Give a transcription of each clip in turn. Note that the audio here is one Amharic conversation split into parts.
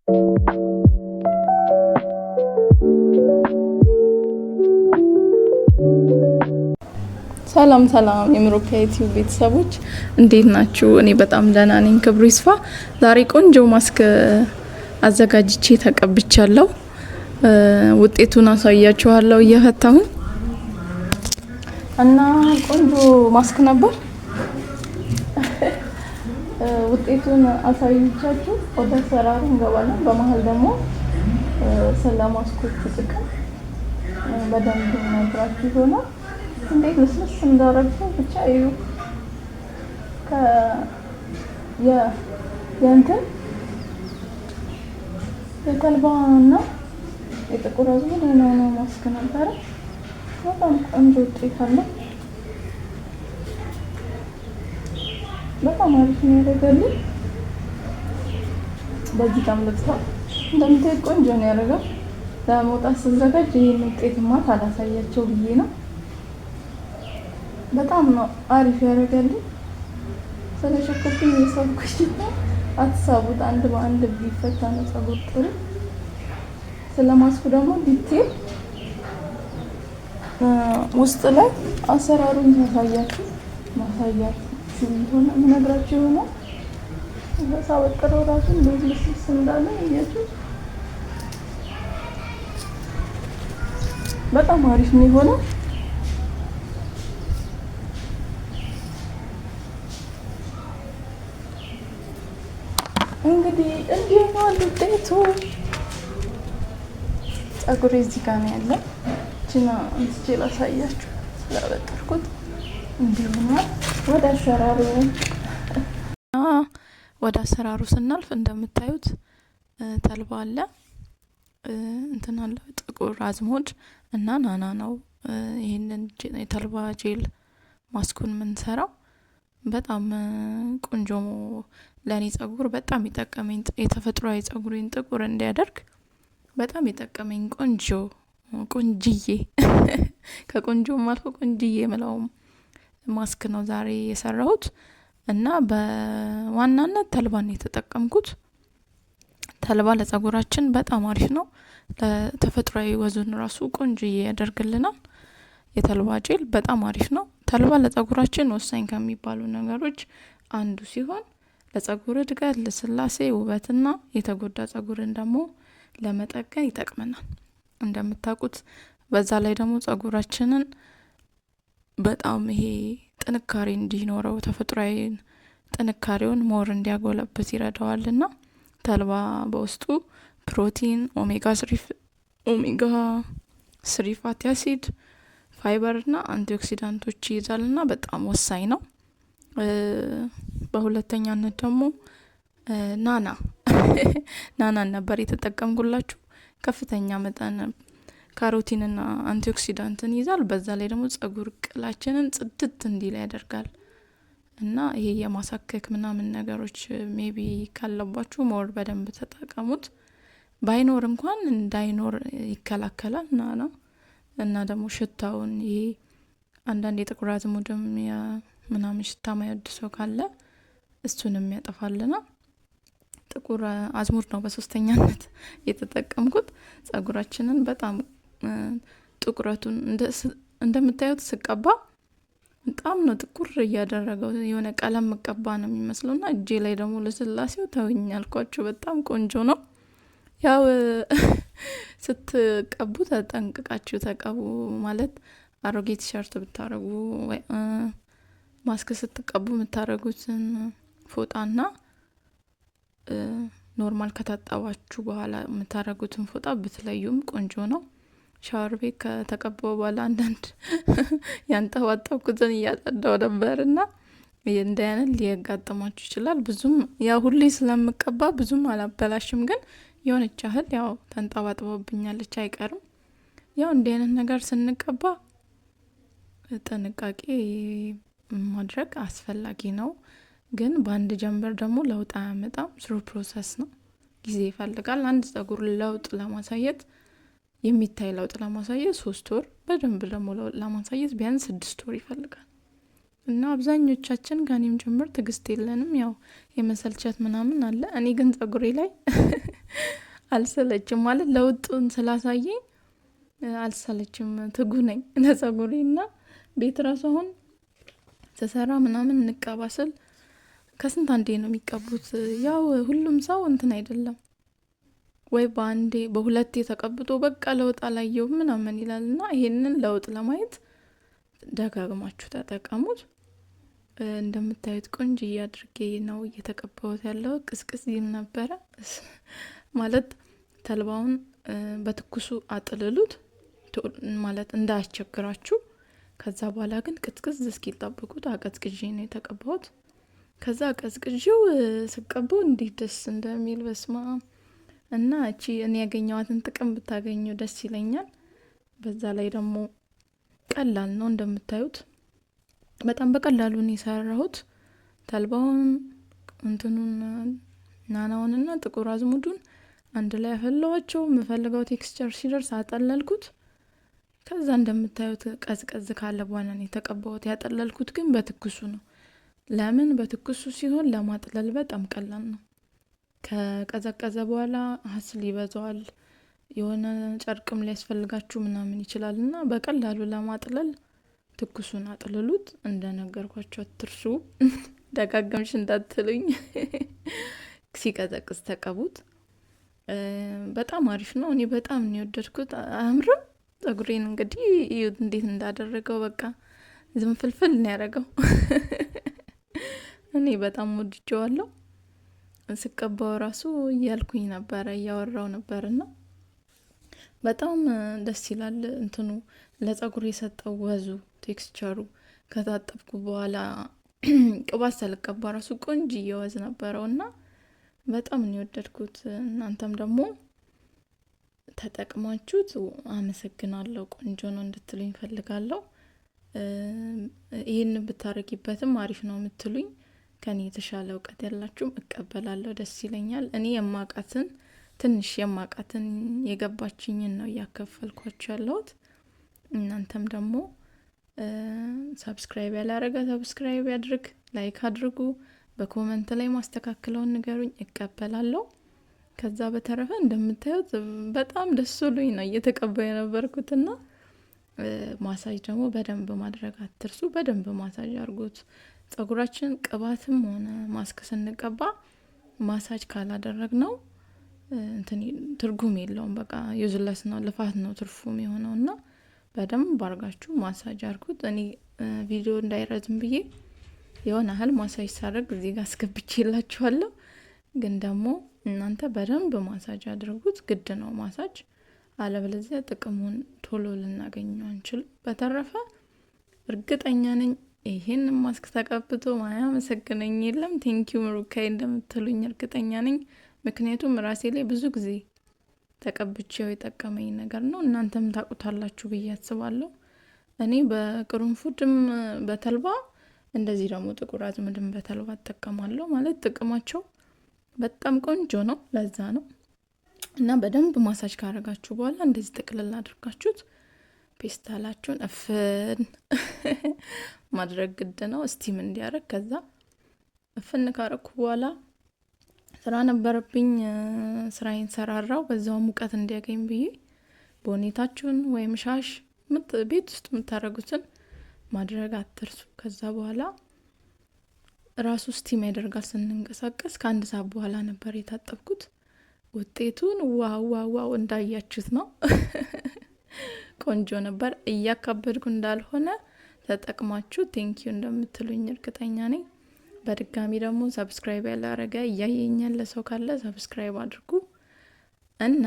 ሰላም ሰላም የምሮካ ዩቲዩብ ቤተሰቦች እንዴት ናችሁ? እኔ በጣም ደህና ነኝ፣ ክብሩ ይስፋ። ዛሬ ቆንጆ ማስክ አዘጋጅቼ ተቀብቻለሁ። ውጤቱን አሳያችኋለሁ እየፈታሁኝ እና ቆንጆ ማስክ ነበር። ውጤቱን አሳይቻችሁ ወደ አሰራሩ እንገባለን። በመሀል ደግሞ ስለ ማስኮቹ ጥቅም በደንብ ነግራችሁ ይሆናል። እንዴት ልስልስ እንዳረገው ብቻ እዩ። የእንትን የተልባና የጥቁር አዝሙድ የናና ማስክ ነበረ። በጣም ቆንጆ ውጤት አለው። በጣም አሪፍ ነው ያደረገልኝ። በዚህ ጋም ልብሳ እንደምታዩት ቆንጆ ነው ያደረገው። ለመውጣት ስዘጋጅ ይህን ውጤትማ ካላሳያቸው ብዬ ነው። በጣም ነው አሪፍ ያደረገልኝ። ስለሸከፍኩኝ የሳብኩኝ ነው። አትሳቡት፣ አንድ በአንድ ቢፈታ ነው ፀጉር ጥሩ። ስለ ማስኩ ደግሞ detail ውስጥ ላይ አሰራሩን ሳሳያችሁ ማሳያችሁ የሆነ የምነግራችሁ የሆነ ሳበጥረው ራሱ እንዴት ልስልስ እንዳለ እያችሁ በጣም አሪፍ ነው የሆነው። እንግዲህ እንዲህ ነው ውጤቱ። ፀጉሬ እዚህ ጋር ነው ያለ። ችና አንስቼ ላሳያችሁ ስላበጠርኩት እንዲህ ሆኗል። ወደ አሰራሩ ስናልፍ እንደምታዩት ተልባ አለ፣ እንትን አለ፣ ጥቁር አዝሙድ እና ናና ነው። ይህንን የተልባ ጄል ማስኩን የምንሰራው በጣም ቆንጆ፣ ለእኔ ጸጉር በጣም የጠቀመኝ፣ የተፈጥሯዊ ጸጉሬን ጥቁር እንዲያደርግ በጣም የጠቀመኝ ቆንጆ፣ ቆንጅዬ፣ ከቆንጆም አልፎ ቆንጅዬ የምለውም ማስክ ነው ዛሬ የሰራሁት። እና በዋናነት ተልባን የተጠቀምኩት። ተልባ ለጸጉራችን በጣም አሪፍ ነው። ለተፈጥሯዊ ወዙን ራሱ ቆንጅዬ ያደርግልናል። የተልባ ጄል በጣም አሪፍ ነው። ተልባ ለጸጉራችን ወሳኝ ከሚባሉ ነገሮች አንዱ ሲሆን ለጸጉር እድገት፣ ልስላሴ፣ ውበትና የተጎዳ ጸጉርን ደግሞ ለመጠገን ይጠቅመናል። እንደምታውቁት በዛ ላይ ደግሞ ጸጉራችንን በጣም ይሄ ጥንካሬ እንዲኖረው፣ ተፈጥሯዊ ጥንካሬውን more እንዲያጎለብት ይረዳዋልና ተልባ በውስጡ ፕሮቲን፣ omega 3 fatty acid፣ fiber ና antioxidant ኦች ይይዛልና በጣም ወሳኝ ነው። በሁለተኛነት ደግሞ ናናን ነበር የተጠቀምኩላችሁ። ከፍተኛ መጠን carotene ና antioxidant ን ይይዛል። በዛ ላይ ደግሞ ጸጉር ቅላችንን ጽድት እንዲል ያደርጋል እና ይሄ የማሳከክ ምናምን ነገሮች maybe ካለባችሁ more በደንብ ተጠቀሙት። ባይኖር እንኳን እንዳይኖር ይከላከላል ናና። እና ደግሞ ሽታውን ይሄ አንዳንድ የጥቁር አዝሙድም ምናምን ሽታ ማይወድ ሰው ካለ እሱንም ያጠፋልናል። ጥቁር አዝሙድ ነው በሶስተኛነት የተጠቀምኩት። ጸጉራችንን በጣም ጥቁረቱን እንደምታዩት ስቀባ በጣም ነው ጥቁር እያደረገው፣ የሆነ ቀለም መቀባ ነው የሚመስለው። እና እጄ ላይ ደግሞ ልስላሴው ተውኝ አልኳችሁ፣ በጣም ቆንጆ ነው። ያው ስትቀቡ ተጠንቅቃችሁ ተቀቡ። ማለት አሮጌ ቲሸርት ብታረጉ፣ ማስክ ስትቀቡ የምታረጉትን ፎጣና normal ከታጠባችሁ በኋላ የምታረጉትን ፎጣ ብትለዩም ቆንጆ ነው። ሻወር ቤት ከተቀባው በኋላ አንዳንድ ያንጠባጠብኩትን እያጸዳው ነበር እና እንደ አይነት ሊያጋጥማችሁ ይችላል። ብዙም ያው ሁሌ ስለምቀባ ብዙም አላበላሽም፣ ግን የሆነች ያህል ያው ተንጠባጥቦብኛለች አይቀርም። ያው እንዲህ አይነት ነገር ስንቀባ ጥንቃቄ ማድረግ አስፈላጊ ነው። ግን በአንድ ጀንበር ደግሞ ለውጥ አያመጣም። through process ነው፣ ጊዜ ይፈልጋል። አንድ ጸጉር ለውጥ ለማሳየት፣ የሚታይ ለውጥ ለማሳየት 3 ወር፣ በደንብ ደግሞ ለውጥ ለማሳየት ቢያንስ 6 ወር ይፈልጋል። እና አብዛኞቻችን ከኔም ጭምር ትዕግስት የለንም። ያው የመሰልቸት ምናምን አለ። እኔ ግን ጸጉሬ ላይ አልሰለችም ማለት ለውጡን ስላሳየኝ አልሰለችም። ትጉ ነኝ ለጸጉሬ እና ቤት ራሱ አሁን ስሰራ ምናምን እንቀባ ስል ከስንት አንዴ ነው የሚቀቡት። ያው ሁሉም ሰው እንትን አይደለም ወይ በአንዴ በሁለቴ ተቀብቶ በቃ ለውጥ አላየውም ምናምን ይላል። እና ይሄንን ለውጥ ለማየት ደጋግማችሁ ተጠቀሙት። እንደምታዩት ቆንጆ አድርጌ ነው እየተቀባሁት ያለው። ቅዝቅዝ ይል ነበረ ማለት ተልባውን በትኩሱ አጥልሉት ማለት እንዳያስቸግራችሁ። ከዛ በኋላ ግን ቅዝቅዝ እስኪል ጠብቁት። አቀዝቅዤ ነው የተቀባሁት። ከዛ አቀዝቅዤው ስቀባው እንዴት ደስ እንደሚል በስማም። እና እቺ እኔ ያገኘኋትን ጥቅም ብታገኙ ደስ ይለኛል። በዛ ላይ ደግሞ ቀላል ነው እንደምታዩት፣ በጣም በቀላሉ ነው የሰራሁት። ተልባውን እንትኑን ናናውንና ጥቁር አዝሙዱን አንድ ላይ ያፈላኋቸው። የምፈልገው texture ሲደርስ አጠለልኩት። ከዛ እንደምታዩት ቀዝቀዝ ካለ በኋላ ነው የተቀባሁት። ያጠለልኩት ግን በትኩሱ ነው። ለምን በትኩሱ ሲሆን ለማጥለል በጣም ቀላል ነው። ከቀዘቀዘ በኋላ hassle ይበዛዋል። የሆነ ጨርቅም ሊያስፈልጋችሁ ምናምን ይችላል እና በቀላሉ ለማጥለል ትኩሱን አጥልሉት። እንደነገርኳችሁ አትርሱ፣ ደጋገምሽ እንዳትሉኝ። ሲቀዘቅዝ ተቀቡት። በጣም አሪፍ ነው። እኔ በጣም ነው የወደድኩት። አያምርም? ጸጉሬን እንግዲህ እዩት እንዴት እንዳደረገው። በቃ ዝንፍልፍል ነው ያደረገው። እኔ በጣም ወድጄዋለሁ። ስቀባው ራሱ እያልኩኝ ነበረ፣ እያወራው ነበርና በጣም ደስ ይላል። እንትኑ ለጸጉር የሰጠው ወዙ texture ኡ ከታጠብኩ በኋላ ቅባት ሳልቀባ ራሱ ቆንጆ ወዝ ነበረው እና በጣም ነው የወደድኩት። እናንተም ደግሞ ተጠቅማችሁት አመሰግናለሁ፣ ቆንጆ ነው እንድትሉኝ እፈልጋለሁ። ይህንን ብታረጊበትም አሪፍ ነው የምትሉኝ ከኔ የተሻለ እውቀት ያላችሁም እቀበላለሁ፣ ደስ ይለኛል። እኔ የማውቃትን ትንሽ የማውቃትን የገባችኝን ነው እያከፈልኳችሁ ያለሁት። እናንተም ደግሞ subscribe ያላረገ subscribe ያድርግ፣ like አድርጉ። በ comment ላይ ማስተካከለውን ንገሩኝ፣ እቀበላለሁ። ከዛ በተረፈ እንደምታዩት በጣም ደስ ብሎኝ ነው እየተቀባ የነበርኩትና ማሳጅ ደግሞ በደንብ ማድረግ አትርሱ። በደንብ ማሳጅ አድርጉት። ጸጉራችን ቅባትም ሆነ ማስክ ስንቀባ ማሳጅ ካላደረግነው እንትን ትርጉም የለውም። በቃ useless ነው፣ ልፋት ነው ትርፉም የሆነው እና በደንብ አድርጋችሁ ማሳጅ አድርጉት። እኔ ቪዲዮ እንዳይረዝም ብዬ የሆነ ያህል ማሳጅ ሳደርግ እዚህ ጋር አስገብቼላችኋለሁ። ግን ደግሞ እናንተ በደንብ ማሳጅ አድርጉት፣ ግድ ነው ማሳጅ። አለበለዚያ ጥቅሙን ቶሎ ልናገኘው አንችልም። በተረፈ እርግጠኛ ነኝ ይሄን ማስክ ተቀብቶ ማያመሰግነኝ የለም። Thank you ምሩካይ እንደምትሉኝ እርግጠኛ ነኝ። ምክንያቱም ራሴ ላይ ብዙ ጊዜ ተቀብቼው የጠቀመኝ ነገር ነው። እናንተም ታውቁታላችሁ ብዬ አስባለሁ። እኔ በቅርንፉድም በተልባ እንደዚህ ደግሞ ጥቁር አዝሙድም በተልባ እጠቀማለሁ። ማለት ጥቅማቸው በጣም ቆንጆ ነው። ለዛ ነው እና በደንብ ማሳጅ ካረጋችሁ በኋላ እንደዚህ ጥቅልል አድርጋችሁት ፔስታላችሁን እፍን ማድረግ ግድ ነው፣ steam እንዲያደርግ። ከዛ እፍን ካረኩ በኋላ ስራ ነበረብኝ፣ ስራዬን ሰራራው። በዛው ሙቀት እንዲያገኝ ብዬ ቦኔታችሁን ወይም ሻሽ ቤት ውስጥ የምታደርጉትን ማድረግ አትርሱ። ከዛ በኋላ ራሱ steam ያደርጋል ስንንቀሳቀስ። ከአንድ ሰዓት በኋላ ነበር የታጠብኩት። ውጤቱን wow wow wow እንዳያችሁት ነው። ቆንጆ ነበር። እያካበድኩ እንዳልሆነ ተጠቅማችሁ thank you እንደምትሉኝ እርግጠኛ ነኝ። በድጋሚ ደግሞ subscribe ያላረገ እያየኝ ያለ ሰው ካለ subscribe አድርጉ እና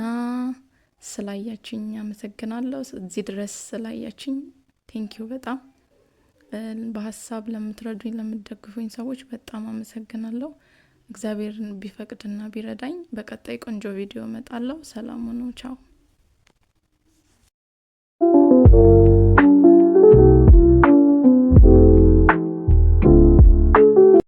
ስላያችኝ አመሰግናለሁ። እዚህ ድረስ ስላያችኝ thank you በጣም በሀሳብ ለምትረዱኝ ለምትደግፉኝ ሰዎች በጣም አመሰግናለሁ። እግዚአብሔርን ቢፈቅድና ቢረዳኝ በቀጣይ ቆንጆ ቪዲዮ እመጣለሁ። ሰላም ሁኑ። ቻው።